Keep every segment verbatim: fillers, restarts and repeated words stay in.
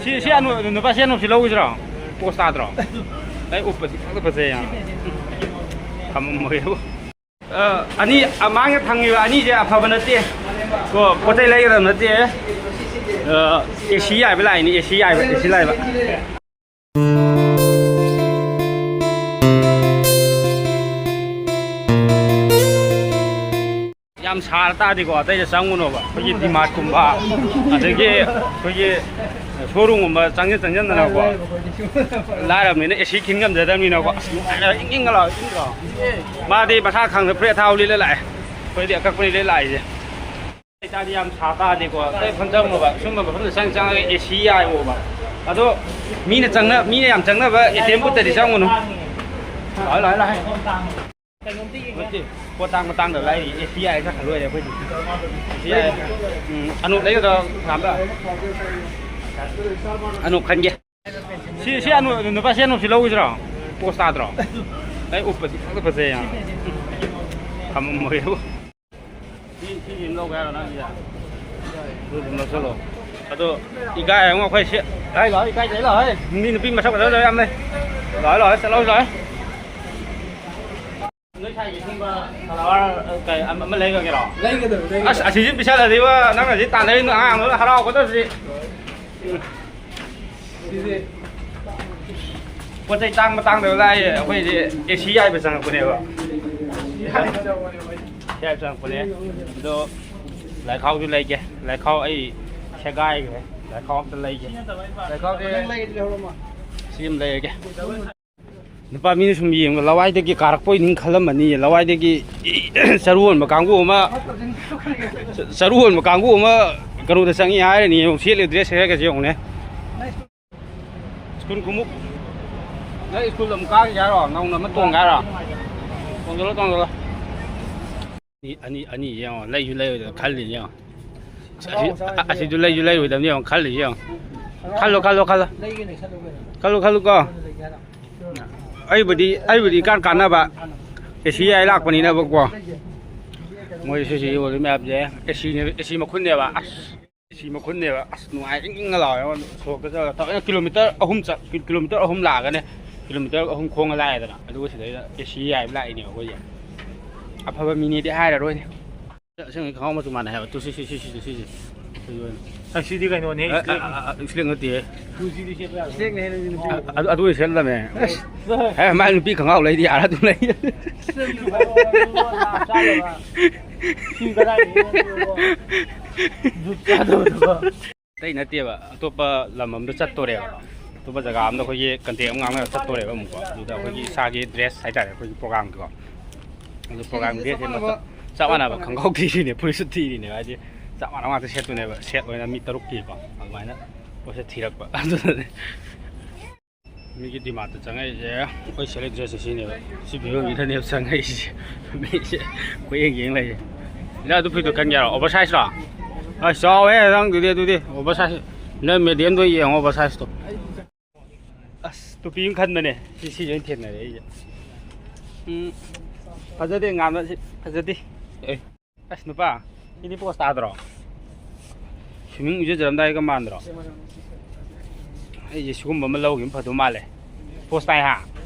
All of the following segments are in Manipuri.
ꯁꯤ, ꯁꯤ ꯑꯅꯨ-, ꯅꯨꯄꯥ ꯁꯤ ꯑꯅꯨꯞꯁꯤ ꯂꯧꯈꯤꯁꯤꯔꯣ? ꯄꯣꯁ ꯇꯥꯗ꯭ꯔꯣ? ꯑꯩ ꯎꯞꯄꯁꯤ ꯐꯖ ꯐꯖꯩ ꯌꯥꯝ꯫ ꯊꯝꯃꯝꯃꯒꯦꯕꯨ꯫ ꯑ, ꯑꯅꯤ, ꯑ, ꯃꯥꯡꯗ ꯊꯝꯈꯤꯕ ꯑꯅꯤꯁꯦ ꯑꯐꯕ ꯅꯠꯇꯦ꯫ ꯀꯣ, ꯄꯣꯠ ꯆꯩ ꯂꯩꯒꯗꯕ ꯅꯠꯇꯦ꯫ ꯑ, ꯑꯦ ꯁꯤ ꯌꯥꯏꯕ ꯂꯥꯛꯏꯅꯤ, ꯑꯦ ꯁꯤ ꯌꯥꯏꯕ, ꯑꯦ ꯁꯤ ꯂꯥꯏꯕ꯫ ꯌꯥꯝ ꯁꯥꯔ ꯇꯥꯔꯗꯤꯀꯣ, ꯑꯇꯩꯗ ꯆꯪꯉꯨꯅꯣꯕ꯫ ꯑꯩꯈꯣꯏꯒꯤ ꯗꯤꯃꯥꯔꯠꯀꯨꯝꯕ, ꯑꯗꯒꯤ ꯑꯩꯈꯣꯏꯒꯤ ꯁꯣꯔꯨꯝꯒꯨꯝꯕ ꯆꯪꯁꯤꯟ ꯆꯪꯁꯤꯟꯗꯅꯀꯣ, ꯂꯥꯏꯔꯕꯅꯤꯅ ꯑꯦ ꯁꯤ ꯈꯤꯟ ꯉꯝꯖꯗꯕꯅꯤꯅꯀꯣ꯫ ꯑꯁ, ꯅꯨꯡꯉꯥꯏꯅ ꯏꯪ ꯏꯪꯒ ꯂꯥꯎ, ꯏꯪꯗ꯭ꯔꯣ? ꯃꯥꯗꯤ ꯃꯁꯥ ꯈꯪꯗ ꯐꯨꯔꯤꯠ ꯑꯊꯥꯕ ꯂꯤꯠꯂ ꯂꯥꯛꯑꯦ, ꯑꯩꯈꯣꯏꯗꯤ ꯑꯀꯛꯄꯅꯤ ꯂꯤꯠ ꯂꯥꯛꯏꯁꯦ꯫ ꯑꯩꯇꯥꯗꯤ ꯌꯥꯝ ꯁꯥ ꯇꯥꯔꯗꯤꯀꯣ, ꯑꯇꯩ ꯃꯐꯝ ꯆꯪꯉꯨꯅꯣꯕ꯫ ꯁꯨꯝꯕ ꯃꯐꯝꯗ ꯆꯪ ꯆꯪꯉꯒ ꯑꯦ ꯁꯤ ꯌꯥꯏꯌꯣꯕ꯫ ꯑꯗꯣ ꯃꯤꯅ ꯆꯪꯅ-, ꯃꯤꯅ ꯌꯥꯝ ꯆꯪꯅꯕ ꯑꯦ ꯇꯤ ꯑꯦꯝ ꯕꯨꯠꯇꯗꯤ ꯆꯪꯉꯨꯅꯨ꯫ ꯂꯥꯛꯑꯣ, ꯂꯥꯛꯑꯣ, ꯂꯥꯛꯑꯣ꯫ ꯅꯠꯇꯦ, ꯄꯣꯠ ꯇꯥꯡꯕ ꯇꯥꯡꯗꯕ ꯂꯥꯏꯔꯤ꯫ ꯑꯦ ꯁꯤ ꯌꯥꯏ ꯈꯔ ꯈꯜꯂꯣꯏꯔꯦ ꯑꯩꯈꯣꯏꯗꯤ꯫ ꯑꯦ ꯁꯤ ꯌꯥꯏ꯫ ꯎꯝ, ꯑꯅꯣꯞ ꯂꯩꯒꯗ꯭ꯔꯣ? ꯊꯥꯝꯕ? ꯑꯅꯣꯞ ꯈꯟꯒꯦ꯫ ꯁꯤ, ꯁꯤ ꯑꯅꯨ-, ꯅꯨꯄꯥ ꯁꯤ ꯑꯅꯨꯞꯁꯤ ꯂꯧꯈꯤꯁꯤꯔꯣ? ꯄꯣꯁ ꯇꯥꯗ꯭ꯔꯣ? ꯑꯩ ꯎꯞꯄꯗꯤ ꯐꯖ ꯐꯖꯩ ꯌꯥꯝ꯫ ꯊꯝꯃꯝꯃꯒꯦꯕꯨ꯫ ꯁꯤ, ꯁꯤ ꯑꯗꯨꯝ ꯂꯧꯒꯦ ꯍꯥꯏꯔꯣ ꯅꯪꯒꯤꯁꯦ? ꯑꯗꯨ ꯑꯗꯨꯝ ꯂꯧꯁꯜꯂꯣ꯫ ꯑꯗꯣ ꯏꯀꯥꯏ ꯑꯃꯨꯛ ꯑꯩꯈꯣꯏ ꯁꯤ-, ꯂꯥꯛꯑꯣ, ꯂꯥꯛꯑꯣ, ꯏꯀꯥꯏ ꯂꯥꯛꯑꯣ, ꯂꯥꯛꯑꯣ꯫ ꯃꯤ ꯅꯨꯄꯤ ꯃꯁꯛ ꯐꯖ ꯐꯖꯕ ꯌꯥꯝ ꯂꯩ꯫ ꯂꯥꯛꯑꯣ, ꯂꯥꯛꯑꯣ, ꯆꯠꯂꯣ, ꯂꯥꯛꯑꯣ꯫ ꯅꯣꯏ ꯁꯥꯏꯒꯤ ꯁꯤꯒꯨꯝꯕ flower, ꯑ, ꯀꯩ, ꯑꯃ, ꯑꯃ ꯂꯩꯈ꯭ꯔꯒꯦꯔꯣ? ꯂꯩꯒꯗꯕ, ꯂꯩꯒꯗꯕ꯫ ꯑꯁ, ꯑꯁꯤꯁꯤ ꯄꯤꯁꯜꯂꯗꯤꯕ, ꯅꯪꯅ ꯁꯤ ꯇꯥꯟꯅꯔꯤ ꯑꯉꯥꯡꯗꯨꯅ ꯍꯔꯥꯎꯒꯗꯕꯁꯤ꯫ ꯁꯤꯗꯤ ꯄꯣꯠ ꯆꯩ ꯇꯥꯡꯕ ꯇꯥꯡꯗꯕ ꯂꯥꯏꯔꯤ, ꯑꯩꯈꯣꯏꯗꯤ ꯑꯦ ꯁꯤ ꯌꯥꯏꯕ ꯆꯪꯉꯛꯄꯅꯦꯕ꯫ ꯑꯦ ꯁꯤ ꯌꯥꯏꯕ ꯆꯪꯉꯛꯄꯅꯦ꯫ ꯑꯗꯣ ꯂꯥꯏꯈꯥꯎꯁꯨ ꯂꯩꯒꯦ, ꯂꯥꯏꯈꯥꯎ ꯑꯩ ꯁꯦꯒꯥꯏꯈ꯭ꯔꯦ, ꯂꯥꯏꯈꯥꯎ ꯑꯝꯇ ꯂꯩꯒꯦ꯫ ꯂꯥꯏꯈꯥꯎꯁꯦ ꯅꯪ ꯂꯩꯔꯗꯤ ꯂꯧꯍꯧꯔꯣ꯫ ꯁꯤ ꯑꯃ ꯂꯩꯔꯒꯦ꯫ ꯅꯨꯄꯥ ꯃꯤꯅ ꯁꯨꯝ ꯌꯦꯡꯕ ꯂꯋꯥꯏꯗꯒꯤ ꯀꯥꯔꯛꯄ ꯑꯣꯏ ꯅꯤꯡ ꯈꯜꯂꯝꯃꯅꯤ꯫ ꯂꯋꯥꯏꯗꯒꯤ ꯆꯔꯨ ꯍꯣꯟꯕ ꯀꯥꯡꯕꯨ ꯑꯃ, ꯆꯔꯨ ꯍꯣꯟꯕ ꯀꯥꯡꯕꯨ ꯑꯃ ꯀꯩꯅꯣꯗ ꯆꯪꯉꯤ ꯍꯥꯏꯔꯅꯤ꯫ ꯌꯦꯡꯉꯨ, ꯁꯦꯠꯂꯤ dress ꯍꯥꯏꯔꯒꯁꯦ ꯌꯦꯡꯉꯨꯅꯦ꯫ ꯁ꯭ꯀꯨꯜ ꯈꯣꯡꯎꯞ꯫ ꯅꯪ ꯁ꯭ꯀꯨꯜ ꯑꯃꯨꯛ ꯀꯥꯈꯤꯒꯦ ꯍꯥꯏꯔꯣ? ꯅꯧꯅ ꯑꯃ ꯇꯣꯡꯒꯦ ꯍꯥꯏꯔꯣ? ꯇꯣꯡꯖꯜꯂꯣ, ꯇꯣꯡꯖꯜꯂꯣ꯫ ꯑꯅꯤ, ꯑꯅꯤ, ꯑꯅꯤ ꯌꯦꯡꯉꯣ, ꯂꯩꯁꯨ ꯂꯩꯔꯣꯏꯗꯕ ꯈꯜꯂꯤꯅꯦ ꯌꯦꯡꯉꯣ꯫ ꯑꯁꯤ, ꯑꯁꯤꯁꯨ ꯂꯩꯁꯨ ꯂꯩꯔꯣꯏꯗꯕꯅꯤ ꯌꯦꯡꯉꯣ, ꯈꯜꯂꯤꯁꯦ ꯌꯦꯡꯉꯣ꯫ ꯈꯜꯂꯣ, ꯈꯜꯂꯣ, ꯈꯜꯂꯣ꯫ ꯂꯩꯒꯦꯅꯦ, ꯈꯜꯂꯣ ꯀꯩꯅꯣ꯫ ꯈꯜꯂꯨ, ꯈꯜꯂꯨ ꯀꯣ꯫ ꯂꯩꯒꯦ ꯍꯥꯏꯔꯣ? ꯑꯩꯕꯨꯗꯤ, ꯑꯩꯕꯨꯗꯤ ꯏꯀꯥꯟ ꯀꯥꯟꯅꯕ꯫ ꯑꯦ ꯁꯤ ꯌꯥꯏ ꯂꯥꯛꯄꯅꯤꯅꯕꯀꯣ꯫ ꯃꯣꯏ ꯁꯤ, ꯁꯤ ꯌꯣꯜꯂꯤ ꯃꯌꯥꯝꯁꯦ ꯑꯦ ꯁꯤꯅꯦ, ꯑꯦ ꯁꯤ ꯃꯈꯨꯟꯅꯦꯕ꯫ ꯑꯁ꯫ ꯑꯦ ꯁꯤ ꯃꯈꯨꯟꯅꯦꯕ꯫ ꯑꯁ, ꯅꯨꯡꯉꯥꯏ, ꯏꯪ ꯏꯪꯒ ꯂꯥꯎꯋꯦ꯫ ꯁꯣꯔꯣꯛꯇ ꯆꯠꯂꯒ ꯊꯑꯣꯏꯅ ꯀꯤꯂꯣꯃꯤꯇꯔ ꯑꯍꯨꯝ ꯆꯠ-, ꯀꯤꯂꯣꯃꯤꯇꯔ ꯑꯍꯨꯝ ꯂꯥꯛꯑꯒꯅꯦ, ꯀꯤꯂꯣꯃꯤꯇꯔ ꯑꯍꯨꯝ ꯈꯣꯡꯉ ꯂꯥꯛꯑꯦꯗꯅ, ꯑꯗꯨꯒ ꯁꯤꯗꯩꯗ ꯑꯦ ꯁꯤ ꯌꯥꯏꯕ ꯂꯥꯛꯏꯅꯦꯕ ꯑꯩꯈꯣꯏꯁꯦ꯫ ꯑꯐꯕ ꯃꯤꯅꯦꯗꯤ ꯍꯥꯏꯔꯔꯣꯏꯅꯦ꯫ ꯑꯁꯦꯡꯕꯩ ꯈꯪꯉꯥꯎ ꯃꯆꯨ ꯃꯥꯟꯅꯩ ꯍꯥꯏꯕ꯫ ꯇꯨ ꯁꯤ, ꯁꯤ, ꯁꯤ, ꯁꯤ, ꯁꯤ, ꯁꯤ꯫ ꯑꯁ, ꯁꯤꯗꯤ ꯀꯩꯅꯣꯅꯦ, ꯑ, ꯑ, ꯏꯁꯂꯦꯛ꯫ ꯑ, ꯑ, ꯏꯁꯂꯦꯛ ꯅꯠꯇꯦꯍꯦ꯫ ꯏꯁꯂꯦꯛꯅꯦ ꯍꯥꯏꯅ ꯅꯨꯄꯤ꯫ ꯑ, ꯑꯗꯨ, ꯑꯗꯨ ꯑꯣꯏ ꯁꯦꯠꯂꯝꯃꯦ꯫ ꯑꯁ꯫ ꯑꯦ, ꯃꯥꯏ ꯅꯨꯄꯤ ꯈꯪꯉꯥꯎ ꯂꯩꯗꯤ ꯌꯥꯔ ꯑꯗꯨꯝ ꯂꯩ꯫ ꯁꯤ ꯀꯗꯥꯏꯗꯒꯤꯅꯣ? ꯖꯨꯠ ꯆꯥꯗꯕꯗꯨꯒ꯫ ꯑꯇꯩ ꯅꯠꯇꯦꯕ, ꯑꯇꯣꯞꯄ ꯂꯝ ꯑꯃꯗ ꯆꯠꯇꯣꯔꯦꯕ꯫ ꯑꯇꯣꯞꯄ ꯖꯒꯥ ꯑꯃꯗ ꯑꯩꯈꯣꯏꯒꯤ ꯀꯟꯇꯦꯛ ꯑꯃ ꯉꯥꯡꯅꯔ ꯆꯠꯇꯣꯔꯦꯕ ꯑꯃꯨꯛꯀꯣ꯫ ꯑꯗꯨꯗ ꯑꯩꯈꯣꯏꯒꯤ ꯏꯁꯥꯒꯤ ꯗ꯭ꯔꯦꯁ ꯍꯥꯏꯇꯥꯔꯦ, ꯑꯩꯈꯣꯏꯒꯤ ꯄ꯭ꯔꯣꯒꯥꯝꯒꯤꯀꯣ꯫ ꯑꯗꯨ ꯄ꯭ꯔꯣꯒꯥꯝꯒꯤ ꯗ꯭ꯔꯦꯁꯁꯦ ꯃꯆꯞ ꯆꯞ ꯃꯥꯟꯅꯕ꯫ ꯈꯪꯒꯥꯎ ꯊꯤꯔꯤꯅꯦ, ꯐꯨꯔꯤꯠꯁꯨ ꯊꯤꯔꯤꯅꯦꯕ꯫ ꯍꯥꯏꯗꯤ ꯆꯞ ꯃꯥꯟꯅꯕ ꯉꯥꯛꯇ ꯁꯦꯠꯇꯣꯏꯅꯦꯕ꯫ ꯁꯦꯠ ꯑꯣꯏꯅ ꯃꯤ ꯇꯔꯨꯛꯀꯤꯀꯣ꯫ ꯑꯗꯨꯃꯥꯏꯅ ꯄꯣꯠꯁꯦ ꯊꯤꯔꯛꯄ꯫ ꯑꯗꯨꯅꯅꯦ꯫ ꯃꯤꯒꯤ ꯗꯤꯃꯥꯔꯠꯇ ꯆꯪꯉꯛꯏꯁꯦ ꯑꯩꯈꯣꯏ ꯁꯦꯂꯦꯛ ꯗ꯭ꯔꯦꯁꯁꯦ ꯁꯤꯅꯦꯕ꯫ ꯁꯤ ꯐꯤꯕꯝꯁꯤꯗꯅꯦꯕ ꯆꯪꯉꯛꯏꯁꯦ꯫ ꯃꯤꯁꯦ ꯀꯣꯏꯌꯦꯡ ꯌꯦꯡ ꯂꯩꯌꯦ꯫ ꯏꯅꯥ, ꯑꯗꯨ ꯐꯨꯔꯤꯠꯇꯣ ꯈꯟꯒꯦ ꯍꯥꯏꯔꯣ? ꯑꯣꯚꯔ ꯁꯥꯏꯖꯂꯣ? ꯑꯁ, ꯆꯥꯎꯋꯦ ꯅꯪꯗꯨꯗꯤ꯫ ꯑꯗꯨꯗꯤ ꯑꯣꯚꯔ ꯁꯥꯏꯖ, ꯅꯪ ꯃꯦꯗꯤꯌꯝꯗꯣ ꯌꯦꯡꯉꯣ, ꯑꯣꯚꯔ ꯁꯥꯏꯖꯇꯣ꯫ ꯑꯁ, ꯇꯨꯄꯤ ꯑꯃ ꯈꯟꯕꯅꯦ꯫ ꯁꯤ, ꯁꯤꯁꯦ ꯑꯣꯏꯅ ꯊꯦꯡꯅꯔꯦ ꯑꯩꯁꯦ꯫ ꯎꯝ, ꯐꯖꯗꯦ ꯉꯥꯟꯕ ꯁꯤ, ꯐꯖꯗꯦ꯫ ꯑꯦ꯫ ꯑꯁ, ꯅꯨꯄꯥ, ꯁꯤꯗꯤ ꯄꯣꯁ ꯇꯥꯗ꯭ꯔꯣ? ꯁ꯭ꯋꯤꯃꯤꯡ ꯏꯔꯨꯖꯔꯝꯗꯥꯏꯒ ꯃꯥꯟꯗ꯭ꯔꯣ? ꯑꯩꯁꯦ ꯁꯤꯒꯨꯝꯕ ꯑꯃ ꯂꯧꯈꯤꯕ ꯐꯗꯧ ꯃꯥꯜꯂꯦ꯫ ꯄꯣꯁ ꯇꯥꯏ ꯍꯥ?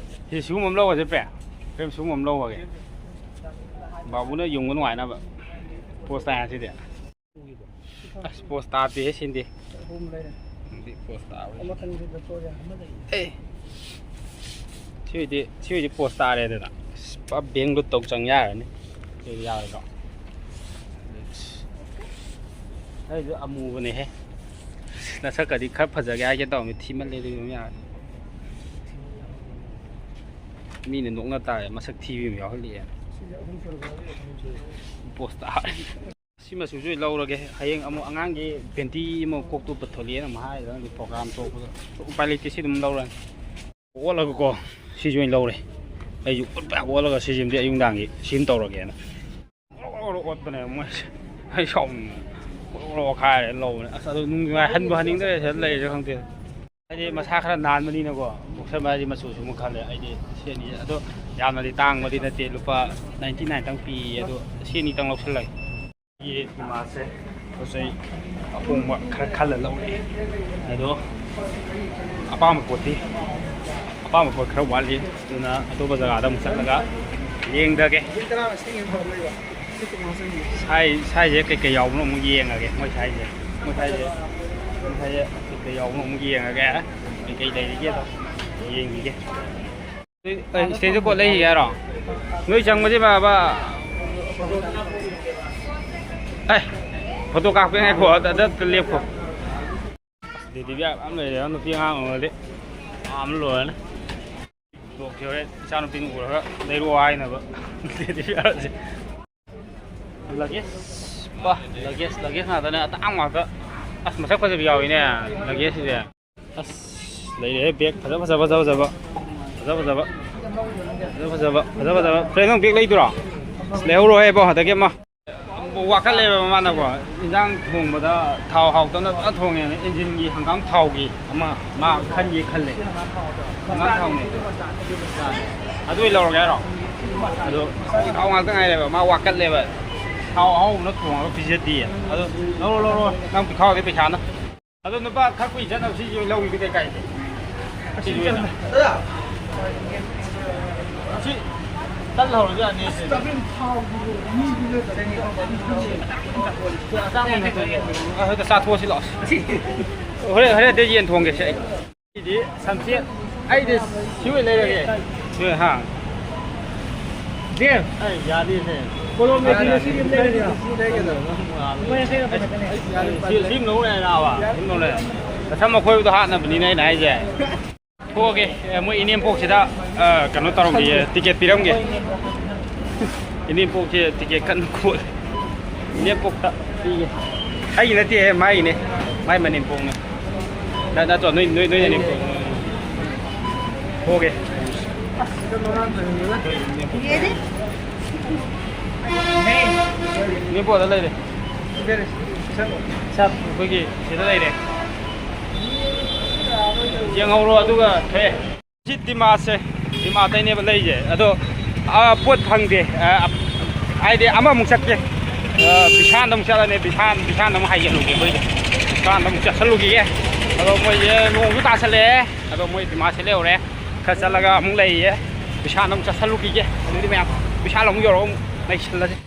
ꯁꯤ ꯁꯤꯒꯨꯝꯕ ꯑꯃ ꯂꯧꯒꯁꯦ ꯄ꯭ꯔꯦꯝ꯫ ꯄ꯭ꯔꯦꯝ, ꯁꯤꯒꯨꯝꯕ ꯑꯃ ꯂꯧꯈ꯭ꯔꯒꯦ꯫ ꯕꯥꯕꯨꯅ ꯌꯨꯡꯕ ꯅꯨꯡꯉꯥꯏꯅꯕ꯫ ꯄꯣꯁ ꯇꯥꯏ ꯍꯥ ꯁꯤꯗꯤ? ꯑꯁ, ꯄꯣꯁ ꯇꯥꯗꯦꯍꯦ ꯁꯤꯗꯤ꯫ ꯑꯍꯨꯝ ꯂꯩꯔꯦ꯫ ꯁꯤꯗꯤ ꯄꯣꯁ ꯇꯥꯕ꯫ ꯑꯃꯇꯪꯗꯤ ꯂꯧꯊꯣꯛꯑꯒꯦ, ꯑꯃꯗꯒꯤ꯫ ꯑꯦ꯫ ꯁꯤ ꯑꯣꯏꯗꯤ, ꯁꯤ ꯑꯣꯏꯗꯤ ꯄꯣꯁ ꯇꯥꯔꯦꯗꯅ꯫ ꯑꯁ, ꯄꯨꯔꯥ ꯕꯦꯡ ꯂꯨꯠ ꯇꯧ ꯆꯪ ꯌꯥꯔꯅꯤ꯫ ꯁꯤꯗꯤ ꯌꯥꯔꯣꯏꯗ꯭ꯔꯣ? ꯑꯩꯁꯨ ꯑꯃꯨꯕꯅꯦꯍꯦ꯫ ꯅꯁꯛꯀꯗꯤ ꯈꯔ ꯐꯖꯒꯦ ꯍꯥꯏꯒꯦ ꯇꯧꯔꯝꯃꯤ, ꯊꯤꯃꯜꯂꯦ ꯑꯗꯨꯗꯤ ꯑꯗꯨꯝ ꯌꯥꯔꯦ꯫ ꯃꯤꯅ ꯅꯣꯛꯅ ꯇꯥꯔꯦ, ꯃꯁꯛ ꯊꯤꯕꯤ ꯑꯃ ꯌꯥꯎꯍꯜꯂꯛꯑꯦ꯫ ꯁꯤꯁꯦ ꯑꯍꯨꯝ ꯁꯨꯔꯕ? ꯑꯍꯨꯝ ꯁꯨꯔꯦ꯫ ꯄꯣꯁ ꯇꯥꯔꯦ꯫ ꯁꯤ ꯃꯆꯨꯁꯨ ꯑꯣꯏꯅ ꯂꯧꯔꯒꯦ꯫ ꯍꯌꯦꯡ ꯑꯃꯨꯛ ꯑꯉꯥꯡꯒꯤ ꯄꯦꯟꯇꯤ ꯑꯃ ꯀꯣꯛ ꯇꯨꯞꯄ ꯊꯣꯛꯂꯛꯑꯦꯅ ꯑꯃꯨꯛ ꯍꯥꯏꯔꯒ ꯅꯪꯒꯤ ꯄ꯭ꯔꯣꯒ꯭ꯔꯥꯝ ꯊꯣꯛꯄꯗ ꯎꯄꯥꯏ ꯂꯩꯇꯦ, ꯁꯤ ꯑꯗꯨꯝ ꯂꯧꯔꯅꯤ꯫ ꯑꯣꯠꯂꯒꯀꯣ, ꯁꯤꯁꯨ ꯑꯣꯏꯅ ꯂꯧꯔꯦ꯫ ꯑꯩꯁꯨ ꯑꯣꯠꯄ ꯌꯥꯕ ꯑꯣꯠꯂꯒ ꯁꯤꯁꯤꯃꯗꯤ ꯑꯌꯨꯛ ꯅꯨꯡꯗꯥꯡꯒꯤ ꯁꯤꯝ ꯇꯧꯔꯒꯦꯅ꯫ ꯑꯣꯠꯄꯅꯦ ꯃꯣꯏꯁꯦ꯫ ꯑꯩ ꯁꯥꯎꯅꯤꯡꯉꯦ꯫ ꯈꯥꯏꯔꯦ ꯂꯧꯕꯅꯦ꯫ ꯑꯁ, ꯑꯗꯨ ꯅꯨꯡꯉꯥꯏ-, ꯍꯟꯕꯨ ꯍꯟꯅꯤꯡꯗ꯭ꯔꯦ ꯁꯤꯗ ꯂꯩꯔꯤꯁꯦ ꯈꯪꯗꯦ꯫ ꯍꯥꯏꯗꯤ ꯃꯁꯥ ꯈꯔ ꯅꯥꯟꯕꯅꯤꯅꯀꯣ, ꯃꯨꯛꯁꯟꯕ ꯍꯥꯏꯗꯤ ꯃꯆꯨꯁꯨ ꯑꯃꯨꯛ ꯈꯜꯂꯦ꯫ ꯑꯩꯗꯤ ꯁꯤ ꯑꯅꯤ ꯑꯗꯣ ꯌꯥꯝꯅꯗꯤ ꯇꯥꯡꯕꯗꯤ ꯅꯠꯇꯦ, ꯂꯨꯄꯥ ꯅꯥꯏꯟꯇꯤ ꯅꯥꯏꯟꯇꯪ ꯄꯤꯌꯦ꯫ ꯑꯗꯣ ꯁꯤ ꯑꯅꯤꯇꯪ ꯂꯧꯁꯜꯂꯒꯦ꯫ ꯑꯩꯒꯤ ꯏꯃꯥꯁꯦ ꯄꯣꯠ ꯆꯩ ꯑꯍꯣꯡꯕ ꯈꯔ ꯈꯜꯂ ꯂꯧꯔꯛꯑꯦ꯫ ꯑꯗꯣ ꯑꯄꯥꯝꯕ ꯄꯣꯠꯇꯤ, ꯑꯄꯥꯝꯕ ꯄꯣꯠ ꯈꯔ ꯋꯥꯠꯂꯤ꯫ ꯑꯗꯨꯅ ꯑꯇꯣꯞꯄ ꯖꯒꯥꯗ ꯑꯃꯨꯛ ꯆꯠꯂꯒ ꯌꯦꯡꯗꯒꯦ꯫ ꯁꯥꯏ-, ꯁꯥꯏꯁꯦ ꯀꯩꯀꯩ ꯌꯥꯎꯕꯅꯣ ꯑꯃꯨꯛ ꯌꯦꯡꯉꯒꯦ꯫ ꯃꯣꯏ ꯁꯥꯏꯁꯦ, ꯃꯣꯏ ꯁꯥꯏꯁꯦ, ꯃꯣꯏ ꯁꯥꯏꯁꯦ ꯀꯩꯀꯩ ꯌꯥꯎꯕꯅꯣ ꯑꯃꯨꯛ ꯌꯦꯡꯉꯒꯦ꯫ ꯀꯩꯀꯩ ꯂꯩꯔꯤꯒꯦꯗꯣ ꯌꯦꯡꯈꯤꯒꯦ꯫ ꯑꯦ, ꯏꯁꯇꯦꯟꯁꯨ ꯄꯣꯠ ꯂꯩꯈꯤꯒꯦ ꯍꯥꯏꯔꯣ? ꯅꯣꯏ ꯆꯪꯕꯁꯦ ꯕꯥꯕꯥ꯫ ꯑꯦ, ꯐꯣꯇꯣ ꯀꯥꯞꯀꯦ ꯉꯥꯏꯈꯣ, ꯑꯗ, ꯑꯗ ꯂꯦꯞꯈꯣ꯫ ꯑꯁ, ꯗꯦꯗꯤ ꯕꯤꯌꯥ ꯌꯥꯝ ꯂꯩꯔꯦ, ꯅꯨꯄꯤ ꯑꯉꯥꯡ ꯑꯣꯏꯔꯗꯤ ꯌꯥꯝ ꯂꯣꯏꯔꯅꯤ꯫ ꯕ꯭ꯂꯣꯛꯁꯦ ꯍꯣꯔꯦꯟ ꯏꯆꯥꯅꯨꯄꯤꯅ ꯎꯔꯒ ꯂꯩꯔꯛꯑꯣ ꯍꯥꯏꯅꯕ꯫ ꯗꯦꯗꯤ ꯕꯤꯌꯥꯁꯦ꯫ ꯂꯒꯦꯖ, ꯄꯥ, ꯂꯒꯦꯖ, ꯂꯒꯦꯖ ꯉꯥꯛꯇꯅꯦ, ꯑꯇꯥꯡꯕ ꯉꯥꯛꯇ꯫ ꯑꯁ, ꯃꯁꯛ ꯐꯖꯕ ꯌꯥꯎꯋꯤꯅꯦ, ꯂꯒꯦꯖꯁꯤꯗꯤ꯫ ꯑꯁ, ꯂꯩꯔꯦꯍꯦ, ꯕꯦꯒ ꯐꯖ ꯐꯖ, ꯐꯖ ꯐꯖꯕ꯫ ꯐꯖ ꯐꯖꯕ꯫ ꯐꯖ ꯐꯖꯕ, ꯐꯖ ꯐꯖꯕ꯫ ꯐ꯭ꯔꯦꯟ, ꯅꯪ ꯕꯦꯒ ꯂꯩꯗꯣꯏꯔꯣ? ꯑꯁ, ꯂꯩꯍꯧꯔꯣꯍꯦ ꯏꯕꯣ, ꯍꯟꯗꯛꯀꯤ ꯑꯃ꯫ ꯋꯥꯈꯠꯂꯦꯕ ꯃꯥꯅꯀꯣ, ꯏꯟꯖꯥꯡ ꯊꯣꯡꯕꯗ ꯊꯥꯎ ꯍꯥꯎꯇꯅ ꯐꯖꯅ ꯊꯣꯡꯉꯦꯅ, ꯏꯟꯖꯤꯟꯒꯤ ꯍꯪꯒꯥꯝ ꯊꯥꯎꯒꯤ ꯑꯃ ꯃꯥ ꯈꯟꯒꯦ ꯈꯜꯂꯦ꯫ ꯍꯪꯒꯥꯝ ꯊꯥꯎꯅꯦ꯫ ꯑꯗꯨ ꯑꯣꯏ ꯂꯧꯔꯒꯦ ꯍꯥꯏꯔꯣ? ꯑꯗꯣ ꯊꯥꯎ ꯉꯥꯛꯇ ꯉꯥꯏꯔꯦꯕ, ꯃꯥ ꯋꯥꯀꯠꯂꯦꯕ꯫ ꯊꯥꯎ ꯑꯍꯥꯎꯕꯅ ꯊꯣꯡꯉꯒ ꯄꯤꯖꯗꯦ꯫ ꯑꯗꯣ ꯂꯧꯔꯣ, ꯂꯧꯔꯣ, ꯅꯪ ꯄꯤꯈꯥꯎꯗꯤ ꯄꯩꯁꯥꯅ꯫ ꯑꯗꯣ ꯅꯨꯄꯥ ꯈꯔ ꯀꯨꯏ ꯆꯠꯅꯕ ꯁꯤꯁꯨ ꯂꯧꯒꯦꯗꯤ ꯀꯩ ꯀꯥꯏꯗꯦ꯫ ꯁꯤꯁꯨ ꯑꯣꯏꯅ꯫ ꯁꯤ ꯇꯠ ꯍꯧꯔꯁꯨ ꯌꯥꯅꯤ꯫ ꯑ, ꯍꯦꯛꯇ ꯆꯥꯊꯣꯛꯑꯁꯤ ꯂꯥꯛꯑꯣ꯫ ꯍꯣꯔꯦꯟ, ꯍꯣꯔꯦꯟ ꯑꯇꯩ ꯌꯦꯟ ꯊꯣꯡꯒꯦꯁꯦ ꯑꯩ꯫ ꯁꯤꯗꯤ ꯁꯟꯁꯦꯠ꯫ ꯑꯩꯗꯤ ꯁꯤ ꯑꯣꯏ ꯂꯩꯔꯒꯦ꯫ ꯁꯤ ꯑꯣꯏ, ꯍꯥ? ꯗꯦ꯫ ꯑꯩ ꯌꯥꯅꯤꯁꯦ꯫ ꯀꯣꯂꯣꯝ ꯂꯩꯇ꯭ꯔꯦ, ꯁꯤ ꯑꯗꯨꯝ ꯂꯩꯔꯒꯦ꯫ ꯂꯨꯄꯥ ꯌꯥꯡꯈꯩ ꯈꯛꯇꯅꯦ꯫ ꯁꯤ, ꯁꯤ ꯂꯧ ꯂꯩꯔꯦ ꯅꯥꯕ꯫ ꯁꯤ ꯂꯧ ꯂꯩꯔꯦ꯫ ꯁꯝ ꯑꯈꯣꯏꯕꯗꯣ ꯍꯥꯠꯅꯕꯅꯤꯅꯦ ꯑꯩꯅ ꯍꯥꯏꯁꯦ꯫ ꯊꯣꯛꯑꯒꯦ꯫ ꯑꯦ, ꯃꯣꯏ ꯏꯅꯦꯝꯄꯣꯛꯁꯤꯗ, ꯑ, ꯀꯩꯅꯣ ꯇꯧꯔꯝꯒꯦ, ꯇꯤꯀꯦꯠ ꯄꯤꯔꯝꯒꯦ꯫ ꯏꯅꯦꯝꯄꯣꯛꯁꯦ ꯇꯤꯀꯦꯠ ꯀꯟꯅ ꯈꯣꯠꯂꯤ꯫ ꯏꯅꯦꯝꯄꯣꯛꯇ ꯄꯤꯒꯦ꯫ ꯑꯩꯒꯤ ꯅꯠꯇꯦꯍꯦ, ꯃꯥꯏꯅꯦ꯫ ꯃꯥꯏ ꯃꯅꯦꯝꯄꯣꯛꯅꯦ꯫ ꯅ-, ꯅꯠꯇ꯭ꯔꯣ? ꯅꯣꯏ, ꯅꯣꯏ, ꯅꯣꯏ ꯅꯅꯦꯝꯄꯣꯛ꯫ ꯊꯣꯛꯑꯒꯦ꯫ ꯏꯅꯦꯝꯄꯣꯛ ꯑꯗ ꯂꯩꯔꯦ꯫ ꯁꯥꯔ, ꯑꯩꯈꯣꯏꯒꯤ ꯁꯤꯗ ꯂꯩꯔꯦ꯫ ꯌꯦꯡꯍꯧꯔꯣ, ꯑꯗꯨꯒ ꯊꯣꯛꯑꯦ꯫ ꯁꯤ ꯗꯤꯃꯥꯁꯦ, ꯗꯤꯃꯥꯗꯩꯅꯦꯕ ꯂꯩꯁꯦ꯫ ꯑꯗꯣ, ꯑꯥ, ꯄꯣꯠ ꯐꯪꯗꯦ꯫ ꯑꯥ, ꯍꯥꯏꯗꯤ ꯑꯃꯃꯨꯛ ꯆꯠꯀꯦ꯫ ꯕꯤꯁꯥꯟꯗ ꯑꯃꯨꯛ ꯆꯠꯂꯅꯤ꯫ ꯕꯤꯁꯥꯟ ꯕꯤꯁꯥꯟꯗ ꯑꯃꯨꯛ ꯍꯥꯏꯒꯠꯂꯨꯒꯦ ꯑꯩꯈꯣꯏꯁꯦ꯫ ꯕꯤꯁꯥꯟꯗ ꯑꯃꯨꯛ ꯆꯠꯁꯜꯂꯨꯈꯤꯒꯦ꯫ ꯑꯗꯣ ꯃꯣꯏꯁꯦ ꯅꯣꯡꯁꯨ ꯇꯥꯁꯜꯂꯛꯑꯦ꯫ ꯑꯗꯣ ꯃꯣꯏ ꯗꯤꯃꯥꯁꯤ ꯂꯩꯍꯧꯔꯦ꯫ ꯈꯔ ꯆꯠꯂꯒ ꯑꯃꯨꯛ ꯂꯩꯌꯦ꯫ ꯕꯤꯁꯥꯟꯗ ꯑꯃꯨꯛ ꯆꯠꯁꯜꯂꯨꯈꯤꯒꯦ꯫ ꯑꯗꯨꯗꯤ ꯃꯌꯥꯝ ꯕꯤꯁꯥꯜ ꯑꯃꯨꯛ ꯌꯧꯔꯒ ꯑꯃꯨꯛ ꯅꯩꯁꯜꯂꯁꯤ꯫